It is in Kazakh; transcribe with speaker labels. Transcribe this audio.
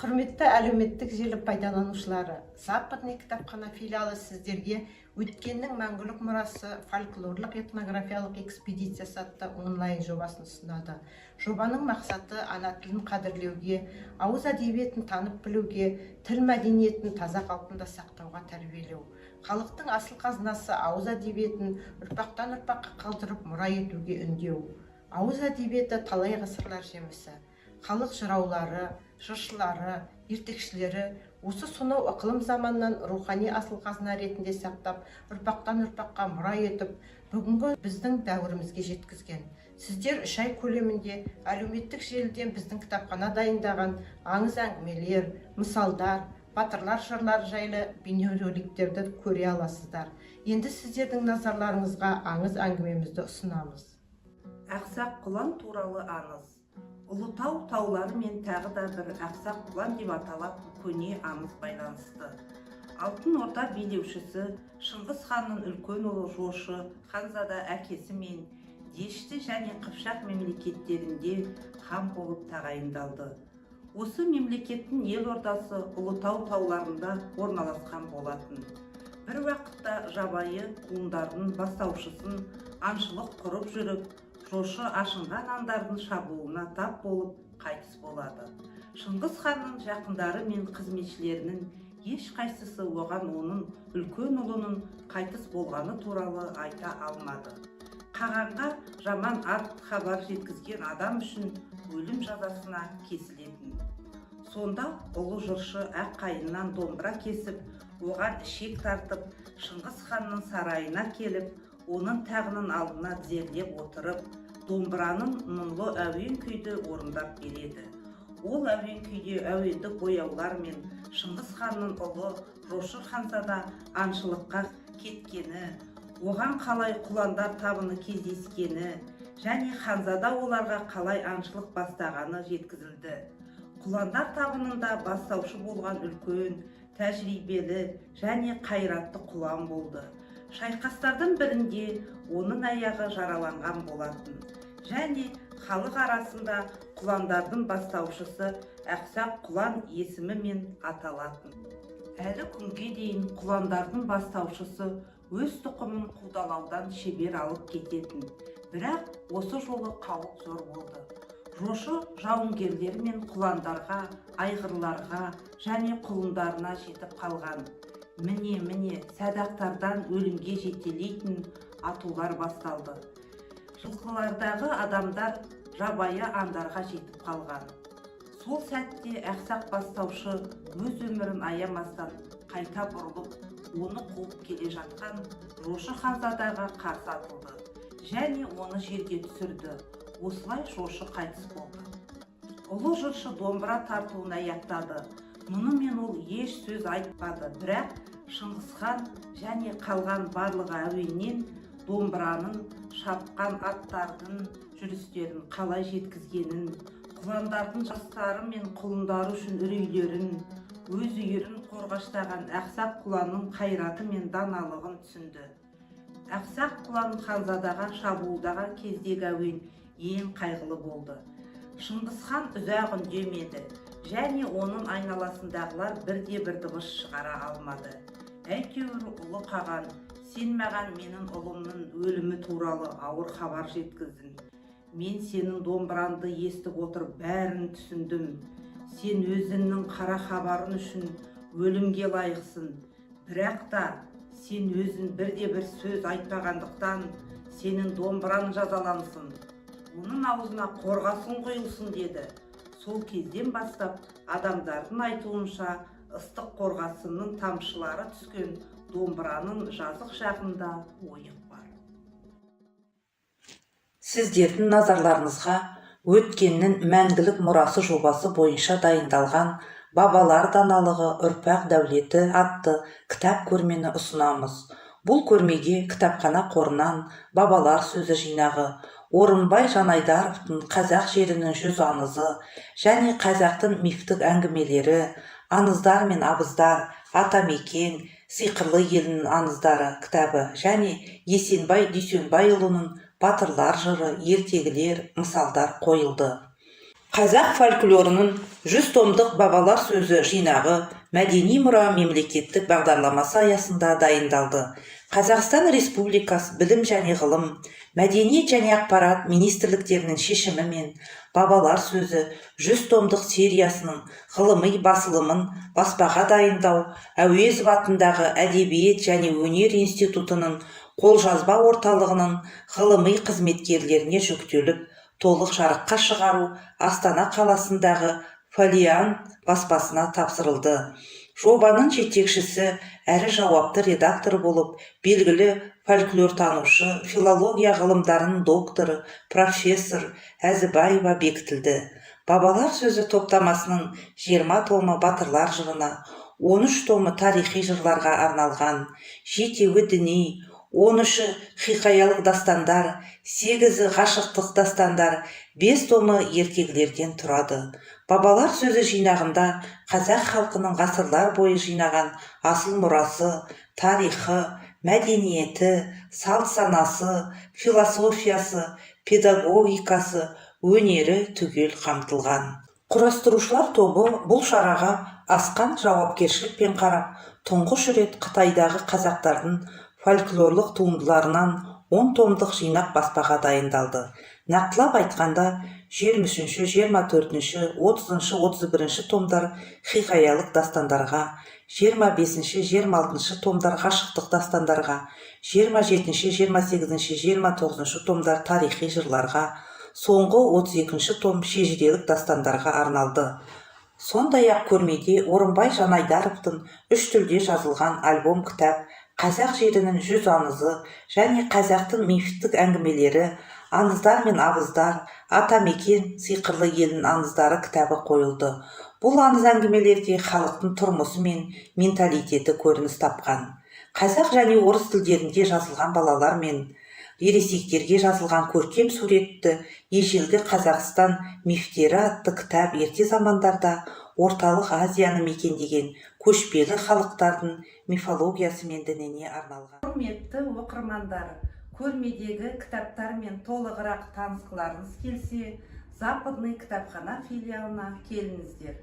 Speaker 1: Құрметті әлеуметтік желі пайдаланушылары, Западный кітапхана филиалы сіздерге «Өткеннің мәңгілік мұрасы» фольклорлық этнографиялық экспедициясы атты онлайн жобасын ұсынады. Жобаның мақсаты – ана тілін қадірлеуге, ауыз әдебиетін танып білуге, тіл мәдениетін таза қалпында сақтауға тәрбиелеу, халықтың асыл қазынасы ауыз әдебиетін ұрпақтан ұрпаққа қалдырып, мұра етуге үндеу. Ауыз әдебиеті – талай ғасырлар жемісі. Халық жыраулары, жыршылары, ертекшілері осы сонау ықылым заманнан рухани асыл қазына ретінде сақтап, ұрпақтан ұрпаққа мұра етіп, бүгінгі біздің дәуірімізге жеткізген. Сіздер 3 ай көлемінде әлеуметтік желіден біздің кітапхана дайындаған аңыз әңгімелер, мысалдар, батырлар жырлары жайлы бейнероликтерді көре аласыздар. Енді сіздердің назарларыңызға аңыз әңгімемізді ұсынамыз.
Speaker 2: Ақсақ құлан туралы аңыз. Ұлытау таулары мен тағы да бір Ақсақ құлан деп аталатын көне аңыз байланысты. Алтын Орда билеушісі Шыңғыс ханның үлкен ұлы Жошы ханзада әкесімен Дешті және Қыпшақ мемлекеттерінде хан болып тағайындалды. Осы мемлекеттің елордасы Ұлытау тауларында орналасқан болатын. Бір уақытта жабайы құлындардың бастаушысын аңшылық құрып жүріп, Жошы ашынған аңдардың шабуылына тап болып, қайтыс болады. Шыңғыс ханның жақындары мен қызметшілерінің ешқайсысы оған оның үлкен ұлының қайтыс болғаны туралы айта алмады. Қағанға жаман ат хабар жеткізген адам үшін өлім жазасына кесілетін. Сонда ұлы жыршы ақ қайыңнан домбыра кесіп, оған ішек тартып, Шыңғыс ханның сарайына келіп, оның тағының алдына тізерлеп отырып, домбыраның мұңлы әуен күйді орындап береді. Ол әуен күйде әуендік бояулармен Шыңғыс ханның ұлы Жошы ханзада аңшылыққа кеткені, оған қалай құландар табыны кездескені және ханзада оларға қалай аңшылық бастағаны жеткізілді. Құландар табынында бастаушы болған үлкен, тәжірибелі және қайратты құлан болды. Шайқастардың бірінде оның аяғы жараланған болатын және халық арасында құландардың бастаушысы Ақсақ құлан есімімен аталатын. Әлі күнге дейін құландардың бастаушысы өз тұқымын қудалаудан шебер алып кететін. Бірақ осы жолы қауіп зор болды. Жошы жауынгерлері мен құландарға, айғырларға және құлындарына жетіп қалған. Міне, міне, садақтардан өлімге жетелейтін атулар басталды. Жылқылардағы адамдар жабайы аңдарға жетіп қалған. Сол сәтте Ақсақ бастаушы өз өмірін аямастан қайта бұрылып, оны қуып келе жатқан Жошы ханзадаға қарсы атылды және оны жерге түсірді. Осылай Жошы қайтыс болды. Ұлы жыршы домбыра тартуын аяқтады. Мұнымен ол еш сөз айтпады, бірақ Шыңғысхан және қалған барлығы әуеннен домбыраның шапқан аттардың жүрістерін қалай жеткізгенін, құландардың жастары мен құлындары үшін үрейлерін, өз үйірін қорғаштаған Ақсақ құланның қайраты мен даналығын түсінді. Ақсақ құлан ханзадаға шабуылдаған кездегі әуен ең қайғылы болды. Шыңғысхан ұзақ үндемеді және оның айналасындағылар бірде бір дыбыс шығара алмады. Әйтеуір, ұлы қаған, сен маған менің ұлымның өлімі туралы ауыр хабар жеткіздің. Мен сенің домбыранды естіп отырып, бәрін түсіндім. Сен өзіңнің қара хабарың үшін өлімге лайықсың. Бірақ та сен өзің бірде бір сөз айтпағандықтан, сенің домбыраң жазалансын, оның аузына қорғасын құйылсын, деді. Сол кезден бастап, адамдардың айтуынша, ыстық қорғасынның тамшылары түскен домбыраның жазық жағында ойық бар.
Speaker 3: Сіздердің назарларыңызға «Өткеннің мәңгілік мұрасы» жобасы бойынша дайындалған «Бабалар даналығы – ұрпақ дәулеті» атты кітап көрмені ұсынамыз. Бұл көрмеге кітапхана қорынан «Бабалар сөзі» жинағы, Орынбай Жанайдаровтың «Қазақ жерінің 100 аңызы» және қазақтың мифтік әңгімелері, «Аңыздар мен абыздар», «Атамекен сиқырлы елінің аңыздары» кітабы және Есенбай Дүйсенбайұлының «Батырлар жыры», ертегілер, мысалдар қойылды. Қазақ фольклорының 100 томдық «Бабалар сөзі» жинағы «Мәдени мұра» мемлекеттік бағдарламасы аясында дайындалды. Қазақстан Республикасы Білім және ғылым, Мәдениет және ақпарат министрліктерінің шешімімен «Бабалар сөзі» 100 томдық сериясының ғылыми басылымын баспаға дайындау Әуезов атындағы Әдебиет және өнер институтының Қолжазба орталығының ғылыми қызметкерлеріне жүктеліп, толық жарыққа шығару Астана қаласындағы «Фолиант» баспасына тапсырылды. Жобаның жетекшісі әрі жауапты редакторы болып белгілі фольклортанушы, филология ғылымдарының докторы, профессор Әзібаева бекітілді. «Бабалар сөзі» топтамасының 20 томы батырлар жырына, 13 томы тарихи жырларға арналған, жетеуі діни, 13-і хикаялық дастандар, сегізі ғашықтық дастандар, бес томы ертегілерден тұрады. «Бабалар сөзі» жинағында қазақ халқының ғасырлар бойы жинаған асыл мұрасы, тарихы, мәдениеті, салт санасы, философиясы, педагогикасы, өнері түгел қамтылған. Құрастырушылар тобы бұл шараға асқан жауапкершілікпен қарап, тұңғыш рет Қытайдағы қазақтардың фольклорлық туындыларынан 10 томдық жинақ баспаға дайындалды. Нақтылап айтқанда, 23-ші, 24-ші, 30-шы, 31-ші томдар хикаялық дастандарға, 25-ші, 26-шы томдар ғашықтық дастандарға, 27-ші, 28-ші, 29-шы томдар тарихи жырларға, соңғы 32-ші том шежірелік дастандарға арналды. Сондай-ақ көрмеде Орынбай Жанайдаровтың үш тілде жазылған альбом кітап «Қазақ жерінің 100 аңызы» және «Қазақтың мифтік әңгімелері: аңыздар мен абыздар, Атамекен сиқырлы елінің аңыздары» кітабы қойылды. Бұл аңыз әңгімелерде халықтың тұрмысы мен менталитеті көрініс тапқан. Қазақ және орыс тілдерінде жазылған, балалар мен ересектерге жазылған көркем суретті «Ежелгі Қазақстан мифтері» атты кітап ерте замандарда Орталық Азияны мекендеген көшпелі халықтардың мифологиясы мен дініне арналған.
Speaker 2: Құрметті оқырмандар, көрмедегі кітаптармен толығырақ танысқыларыңыз келсе, Западный кітапхана филиалына келіңіздер.